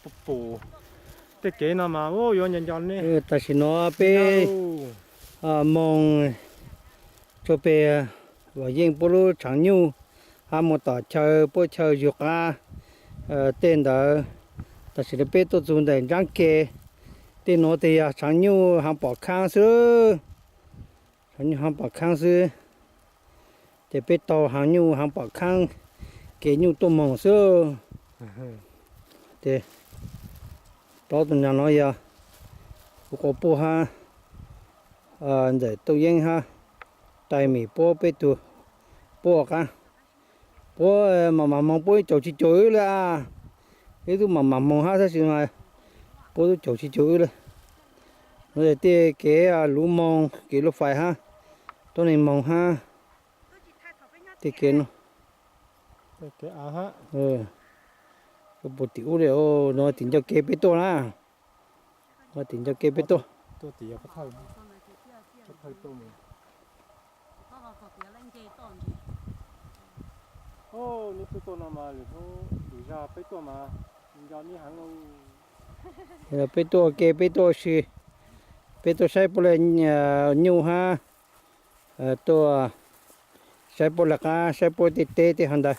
Pum tej kev no mas yuav nco nco ne. Tam sim no peb moog txug peg Vam Yeej puab lub tshav nyuj, hab moog tom chaw puab chaw zug qaab tej ntawd. Tam sim no peb tuaj txug ntawm ntsaab ke, tej nuav tes yog tshav nyuj haav pom khaab xwb. Tshav nyuj haav pom khaab xwb. Ces peb taug haav nyuj haav pom khaab, kev nyuj tuaj moog xwb. Ces rov tus nraag no yog kuv quas puj hab ntxawm Tooj Yeeb hab Tais Mim puab peb tug puab ua qaab. Puab mam mam moog puab caum tsis cuag wb le. Wb tub mam mam moog hab tab sis mas puab tub caum tsis cuag wb le. No tej kev luv moog, kev luv fais hab, tuab neeg moog hab. Tej kev no, puag tim ub le, no tim ncaug kev peb tuaj na. Tim ncaug kev peb tuaj. Peb tuaj ua ke, peb tuaj ua si, peb tuaj saib puab le nyuj hab, tuaj saib puab le qaab, saib puab tej teb tej hov ntawd.